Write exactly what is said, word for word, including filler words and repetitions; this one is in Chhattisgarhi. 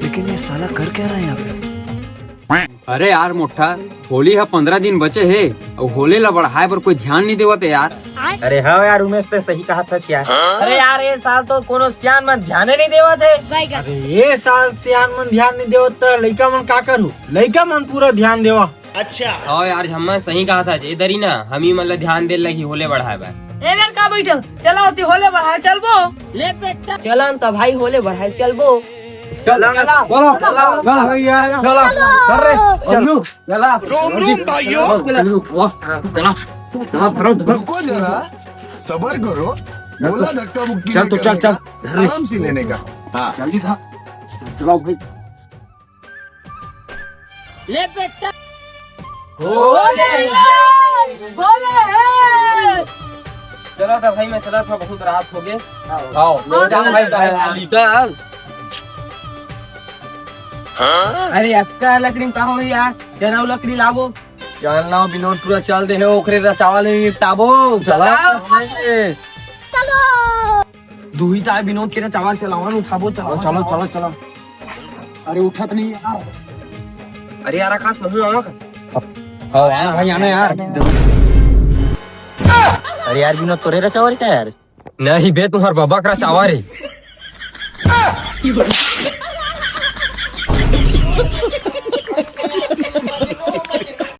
लेकिन ये साला कर क्या रहा है यहाँ पे? अरे यार मोट्ठा, होली ह पंद्रह दिन बचे हे, अउ होले ला बढ़ाए बर कोई ध्यान नहीं देवत हे यार। अरे हाँ यार उमेश, ते सही कहा था यार। अरे यार, ये साल तो कोनो सियान मन ध्यान ही नहीं देवत हे। अरे ये साल सियान मन ध्यान नहीं देवत त लइका मन का करू? लइका मन पूरा ध्यान देवा। अच्छा। हाँ यार, झम्मा सही कहा था, ए दरी ना, हम ही मन ला ध्यान दे लगी होले बढ़ाए बर। ए बेर का बैठल, चला होती होले बढ़ाए चलबो। चलन त भाई होले बढ़ाए चलबो। चल, चला। चलो, चलो, चलो भैया, चलो, चल रे, चलो। चला। रोम रोम भाइयों। चलो, चला। चला, चला, चला। रुको जरा, सबर करो। बोला धक्का मुक्की चल नहीं तो, चल, करने चल। का, आराम से लेने का। हाँ। जल्दी था। चलाओ भाई। ले बेटा। होले, होले। चला था भाई, मैं चला था, बहुत रात हो गए। आओ। हाँ, जा भाई, जा, जा। अरे अक्का लकड़ी में का हो यार, जरा लकड़ी लाबो। चल ना विनोद, पूरा चल दे हे, ओकरे रचावा ले निपटाबो। चला। चलो। दुही ताय विनोद के रचावा चलावन उठाबो, चलाओ, चलो, चलो, चलो। अरे उठत नहीं यार। अरे यार आकाश, महू आवा का? हाँ यार भाई, आना यार। अरे यार विनोद, तोरे रचावा रे का यार? नहीं बे, तुम्हार बाबा का रचावा रे।